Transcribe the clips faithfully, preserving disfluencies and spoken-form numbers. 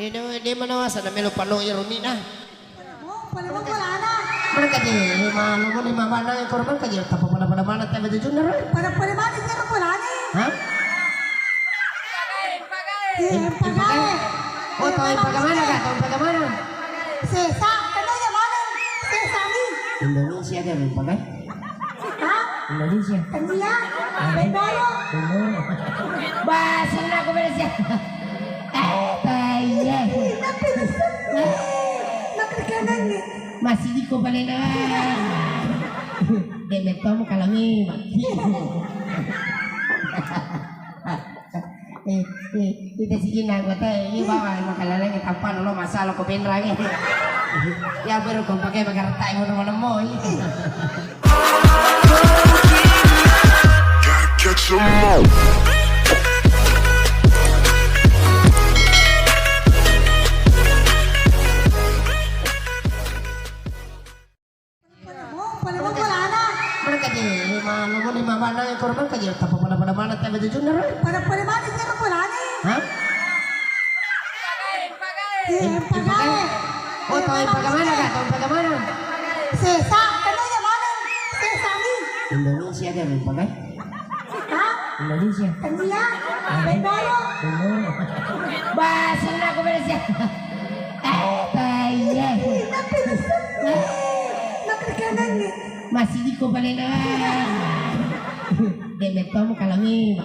Dia mana wasa na melo pano ya Romina. Mana kaje lima logo lima bana ekor mana kaje tapa pada-pada mana teh baju junna ro. Pada-pada mana teh pada. Hah? Eh, pagai. Oh, tahu pagai mana kak? Tahu pagai mana? Sesa, kenapa ya mana? Sesa ni. Indonesia kan pagai. Hah? Indonesia. India. Bendoro. Bendoro. Bahasa nak aku beres ya. Eh, tai, eh. Ih, tapi bisa. Nak terkenal ni. Masih di kopalena. Dek metomu kalau ni. Eh, eh, kita sih nak kata ini bawa makanan yang tampan lo masalah kau penrang. Ya baru kau pakai magarta yang mau nemu. Mana kaje lima logo lima bana ekor mana kaje tapa pada-pada mana teh baju junna ro. Pada-pada mana teh pada. Hah? Eh, pagai. Oh, tahu pagai mana kak? Tahu pagai mana? Sesa, kenapa ya mana? Sesa ni. Indonesia kan pagai. Hah? Indonesia. India. Bendoro. Bendoro. Bahasa nak aku beres ya. Eh, tai, eh. Ih, tapi bisa. Nak terkenal ni. Masih di kopalena. Dek metomu kalau ni.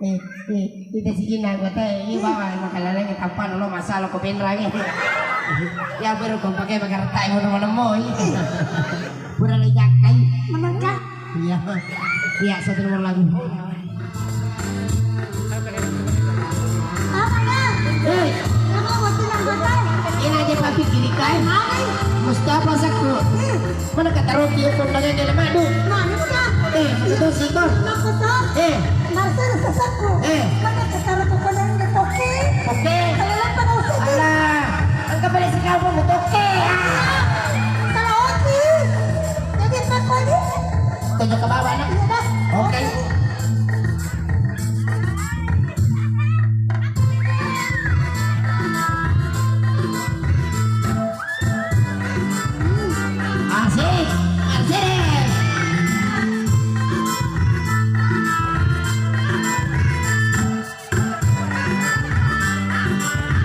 Eh, eh, kita sih nak kata ini bawa makanan yang tampan lo masalah kau penrang. Ya baru kau pakai magarta yang mau nemu. Pura lejakai. Menengah. Iya. Iya, satu nomor lagu. Apa ya? Eh. Kamu mau bilang apa? Ini aja papi kiri kai. Hai. Mustafa Saku. Eh. Mana kata Rocky itu dengan dia madu? Mana kata? Eh, itu sih kok. Mana kata? Eh. Marcel Sasaku. Eh. Mana kata Rocky dengan dia toke? Oke. Kalau apa kau sih? Alah, angkat balik si kau mau toke. Ah. Kalau Oki. Jadi apa kau ni? Tunjuk ke bawah, nak. Iya, Bang. Oke. Asik, asik.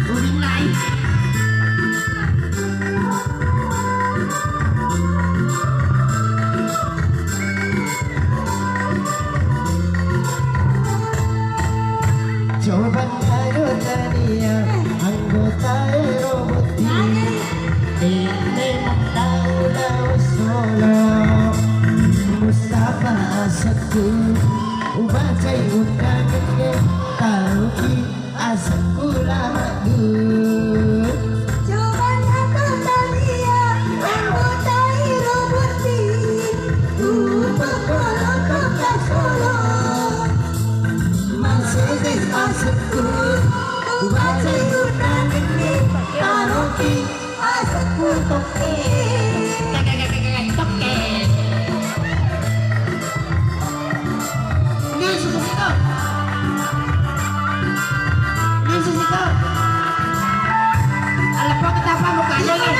Ubing lai. Coba ayo tania anggota ero boti. Ini mendaula solo. Mustafa Saku. Ubacai undangan taruki. Asakku lama dulu. Coba nyata tania, anggota iro boti, rupa kolo kota solo. Mercedes asakku, ubacai undangan ni, taruki. Asakku tokke. Tokke. Ini susu situ. Ini susu situ. Aleppo kita apa mukanya ini?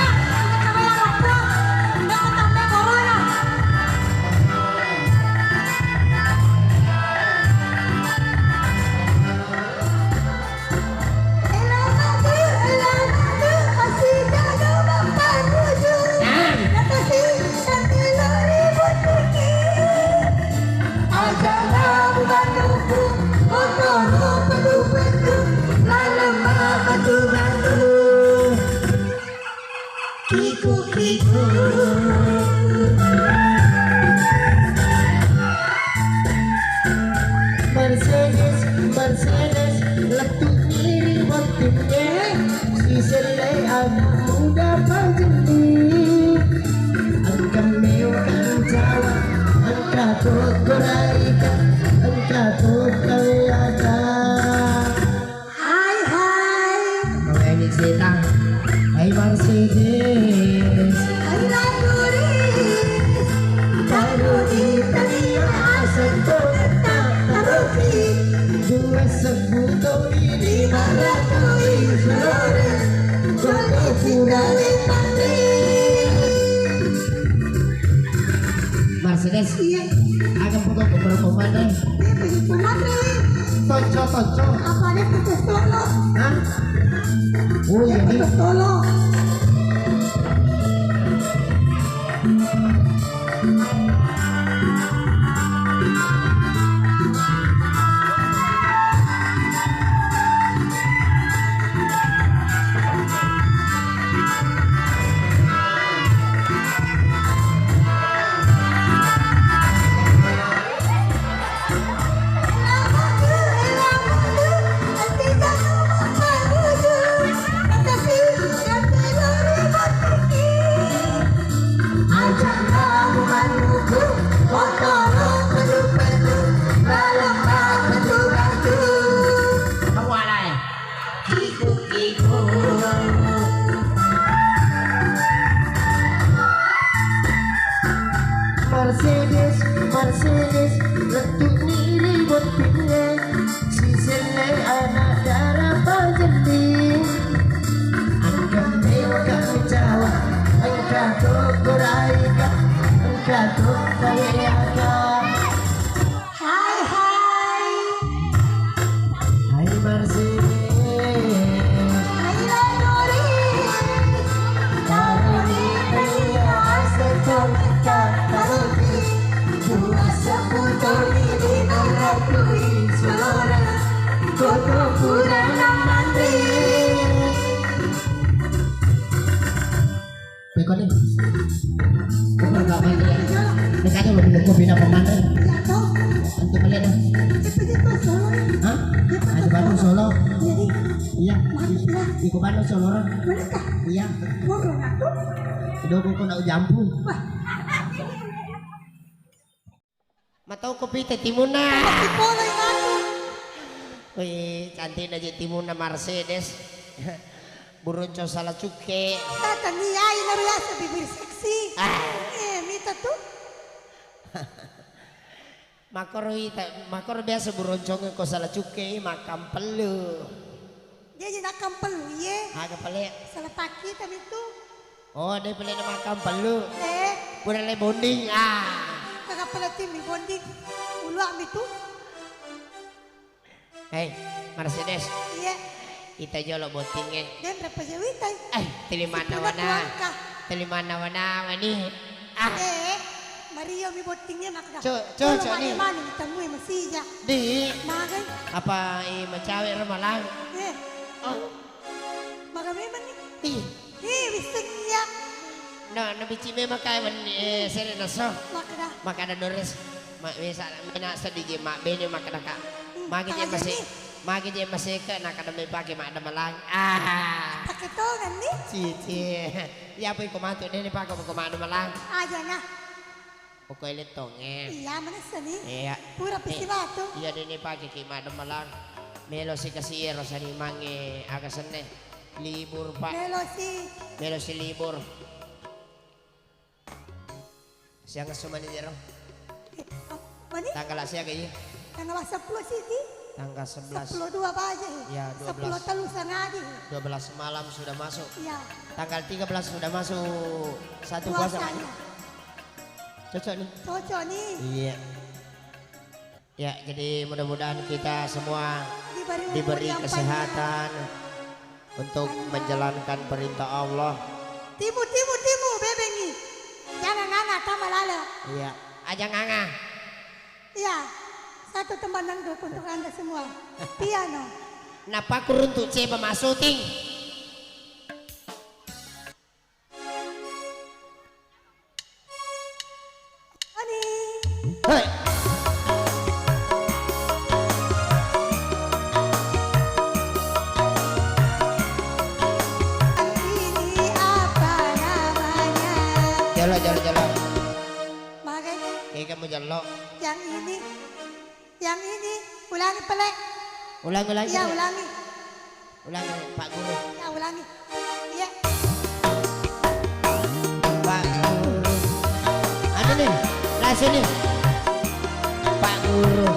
Kiku, kiku. Mercedes, Mercedes, lettu miri bottingnge, siselle anak muda pajenni. Engka mewah kancawa, engka to goraika, engka to kaleata. Hai, hai. Kau ini setan. Hai Mercedes. Hai Laguris. Taruh di telinga asal kau tetap taruh Dua sebbu toli lima ratu isolore, koto pura le panre. Mercedes. Iya. Aga pokok berapa mana? Iya, pergi ke mana? Tonco, tonco. Apa ada pukul solo? Hah? Oh, iya, pukul solo. Mercedes, Mercedes, lettu'ni ri bottingnge, siselle ana' dara pajelli. Engka mewaka micawa, engka to goraika, engka to taweaka. Hai, hai. Hai, Marsi. Hai, Lanuri. Taroni tania setomika taroni. Dua seputoni di merakui suara. Koto pura namandri. Pekoni. Kopi nggak main dia. Ini kayaknya lebih kopi napa mana? Iya, toh. Untuk melihat dah. Itu di Solo. Hah? Ada Bandung Solo. Jadi, iya. Mantap, ya. Di Bandung Solo orang. Manakah? Iya. Ngomong aku. Doko kau nak jampu. Wah. Matau kopi teh timunna. Masih boleh aku. Wih, cantikna je timunna Mercedes. Burung co sala cukke. Tata ni ai na biasa bibir seksi. Ah. Eh, mita tu. Makoro ita, makoro biasa burung co ko sala cukke, makan pelu. Jaji nakkampellu iye. Aga pale? Salah pakkita mitu. Oh, de pale na makkampellu. Eh. Pura le bonding. Ah. Kagak pale timmi bonding. Uluak mitu. Hei, Mercedes. Iye. Ita jolo bottingnge. Den repa jawitai. Eh, telimanna wana. Telimanna wana wani. Ah. Eh, Mario mi bottingnge makda. Co-, cocok ni. Mane ditemui masija. Di. Magai. Apa i macawe ramalang? Eh. Oh. Maga memang ni. Ih. Ih, wisseng iya. No, no bici memang kai wenni, eh, sere naso. Makda. Makada Dores. Ma, mesa, mena seddi je ma bene makda ka. Hmm, magi je masih. Magi je masih ke nakada me pake makda malang. Ah. Pake tongan ni. Cici. Iya, apa iko matu dene pake ko makda malang. Aja nah. Pokoknya lettongnge. Iya, manessa ni. Iya. Pura pisi batu. Iya, dene pake ki mademalang. Melo si kasi ero sanimangnge aga senne. Libur, Pak. Melo si. Melo si libur. Siang esso mani jero. Eh, mani? Tanggal siaga iya? Tanggal sepuluh siti. Tanggal sebelas. Sepuluh dua baje. Ya, dua belas. Sepuluh telu sangadi. Dua belas malam sudah masuk. Iya. Tanggal tiga belas sudah masuk satu puasa. Puasanya. Cocok nih. Cocok nih. Iya. Ya, jadi mudah-mudahan kita semua diberi kesehatan untuk menjalankan perintah Allah. Timu, timu, timu, bebengi. Jangan nganga, tambah lala. Iya. Aja nganga. Iya. Satu tembang dangdut untuk Anda semua. Piano. Napakku runtuk ceba masuting. Ani. Hei. Ini apa namanya? Jolo, jolo, jolo. Magai. Kamu jolo. Yang ini. Yang ini, ulangi pale. Ulangi, ulangi. Iya, ulangi. Ulangi, Pak Guru. Iya, ulangi. Iya. Pak Guru. Anu nih, langsung nih. Pak Guru.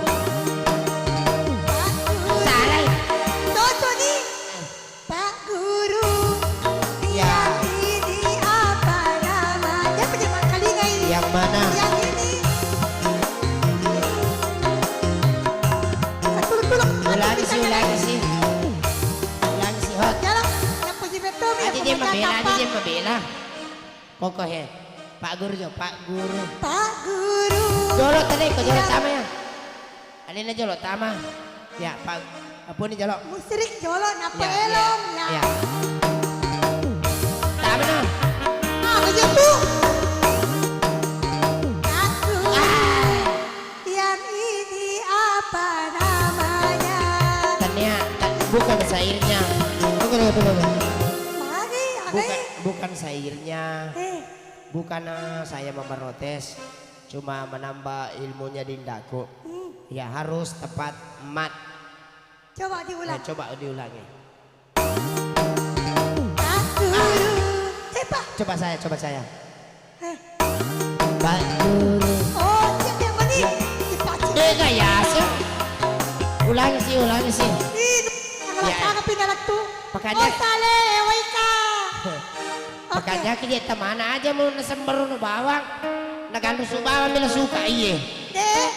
Pokok he. Pak Guru jo, Pak Guru. Pak Guru. Jolo tadi ko jolo tama ya. Alena jolo tama. Ya, Pak, apa ni jolo? Musrik jolo napa elom ya. Ya. Tama no. Ah, begitu. Aku. Ah. Yang ini apa namanya? Tania, ta-, bukan syairnya. Tunggu, tunggu, tunggu, tunggu. Mari, bukan, bukan syairnya. Eh. Bukan, eh, saya memprotes. Cuma menambah ilmunya di indahku. Hmm. Ya, harus tepat mat. Coba diulang. Eh, coba diulangi. Pak Guru. Cepat. Coba saya, coba saya. Eh. Pak Guru. Oh, siapa yang mani? Ya. Dipacu. Eh, gak ya, sih. Ulangi sih, ulangi sih. Ih, ya. Sangat pindah tuh. Makanya. Oh, sale, waika. Oke. Makanya ki dia temana aja mau nasembaru no bawang. Nagandu su bawang bila suka, iye. Deh.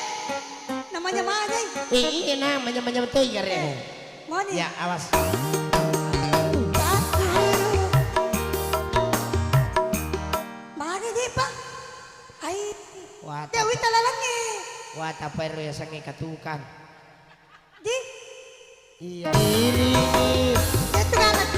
Namanya mana? Eh, iya, namanya, namanya betul, iya, re. Moni. Ya, awas. Mari, Pak. Ai. Wah, dia wita lalangi. Wah, tapai ro ya sangi katukan. Di? Iya. Ini. Dia tuh anak